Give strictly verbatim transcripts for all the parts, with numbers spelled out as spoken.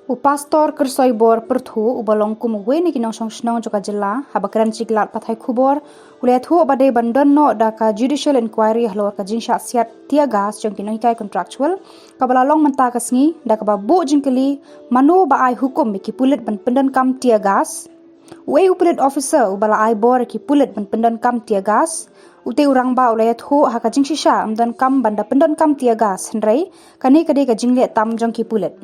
U Pastor Kyrsoibor Pyrthuh, uba long kum uwei na ki nongshong shnong jong ka jylla, haba kren sha ki lad pathai khubor, u la ïathuh ba dei ban don noh da ka judicial inquiry halor ka jingshah siat tear gas jong ki nonghikai contractual, kaba la long mynta ka sngi, da kaba buh jingkylli, mano ba ai hukum ïa ki pulit ban pyndonkam tear gas. Uei u pulit officer uba la ai bor ïa ki pulit ban pyndonkam tear gas? Utei u rangbah u la ïathuh ha ka jingshisha ym donkam ban da pyndonkam tear gas, hynrei kane ka dei ka jingleh tam jong ki pulit.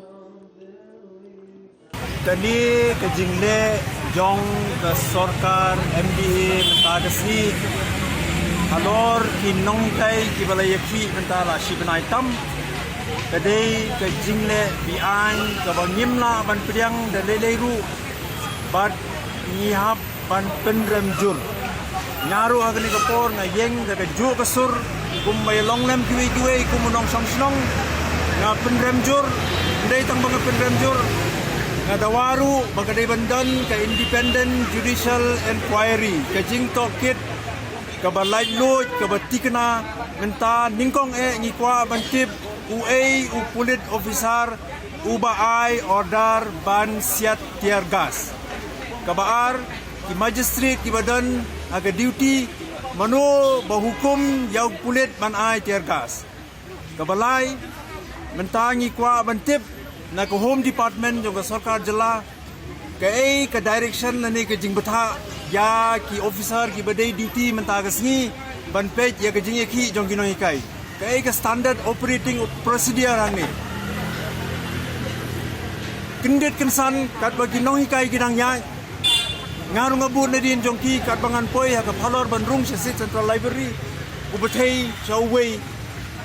Kane ka jingleh jong ka sorkar M D A mynta ka sngi halor ki nonghikai kiba la ïakhih mynta la shi bnai tam. Ka dei ka jingleh be-aiñ kaba ngim lah ban pdiang da lei lei ruh, bad ngi hap ban pynrem jur. Nga ruh ha kane ka por nga ïeng da kajuh ka sur, kumba ïa long lem kiwei kiwei kum u nongshong shnong, nga pynrem jur. Ym dei tang ba nga pynrem jur, nga dawa ruh ba ka dei ban don ka independent judicial inquiry, ka jingtohkit kaba laitluid, kaba thikna. Mynta nyngkong eh ngi kwah ban tip uei u pulit officer uba ai order ban siat tear gas. Kaba ar, ki magistrate kiba don ha ka duty, mano ba hukum ïa u pulit ban ai tear gas? Kaba lai, mynta ngi kwah ban tip na ka Home Department jong ka sorkar jylla, kaei ka direction lane ka jingbthah ïa ki officer kiba dei duty mynta ka sngi ban peit ïa ka jingïakhih jong ki nonghikai? Kaei ka standard operating procedure hangne? Kyndit kynsan katba ki nonghikai ki dang ïaid, nga ruh nga bud nadien jong ki, katba ngan poi ha ka phalor ban rung sha State Central Library, u bthei sha uwei,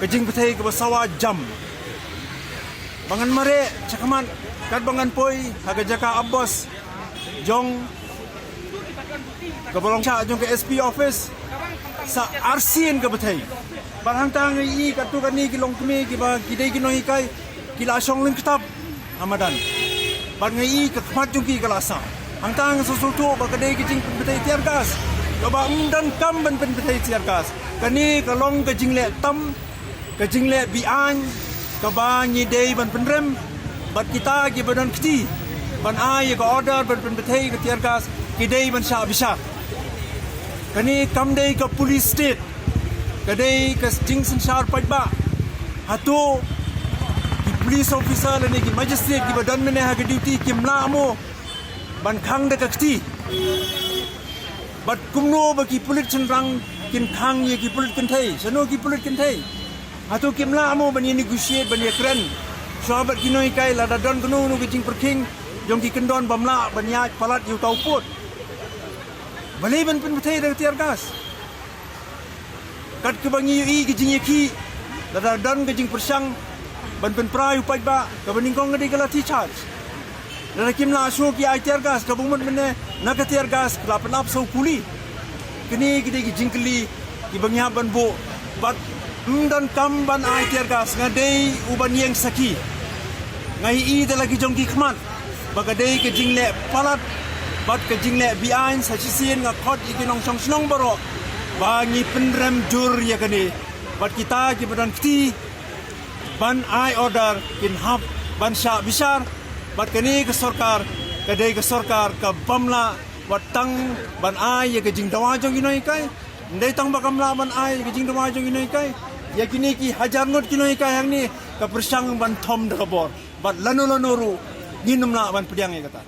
ka jingbthei kaba sawa jam. Ba ngan mareh shakhmat, katba ngan poi ha ka jaka abos jong kaba long shah jong ka S P office, sa arsien ka bthei. Bad hangta nga ïohi katto katne ki longkmie kiba ki dei ki nonghikai, ki la shong lyngktab ha madan. Bad nga ïohi ka khmat jong ki ka la sah. Hangta nga sngewthuh ba ka dei ka jingpynbthei tear gas kaba ym donkam ban pynbthei tear gas. Kane ka long ka jingleh tam, ka jingleh be-aiñ kaba ngi dei ban pynrem. Bad kita kiba don kti ban ai ïa ka order ban pynbthei ka tear gas, ki dei ban shah bishar. Kane kam dei ka police state, ka dei ka jingsynshar paidbah. Hato ki police officer lane ki magistrate kiba don mynne ha ka duty kim lah mo ban khang da ka kti? Bad kumno ba ki pulit shynrang kin khang ïa ki pulit kynthei? Shano ki pulit kynthei? Hato kim lah mo ban ïa negotiate, ban ïa kren shuwa bad ki nonghikai lada don kano kano ka jingpyrkhing jong ki kyndon bym lah ban ïaid palat ïa uta u pud? Balei ban pynbthei da ka tear gas? Kat kaba ngi ïohi ka jingïakhih, lada don ka jingpyrshang ban pynpra ïa u paidbah, kaba nyngkong ka dei ka lathi charge. Lada kim lah shuh ki ai tear gas, kaba mut mynne na ka tear gas ka la pynap sa u kuli. Kine ki dei ki jingkylli kiba ngi hap ban buh. Bad ym donkam ban ai tear gas, nga dei u ban ïeng sakhi. Nga ïohi da la ki jong ki khmat ba ka dei ka jingleh palat bad ka jingleh be-aiñ. Sa shisien nga khot ïa ki nongshong shnong baroh ba ngi pynrem jur ïa kane. Bad kita kiba don kti ban ai order kin hap ban shah bishar. Bad kane ka sorkar ka dei ka sorkar ka bym lah wat tang ban ai ïa ka jingdawa jong ki nonghikai. Ym dei tang ba kam lah ban ai ïa ka jingdawa jong ki nonghikai, ïa kine ki hajar ngut ki nonghikai hangne ka pyrshang ban thom da ka bor. Bad lano lano ruh ngin ym lah ban pdiang ïa kata.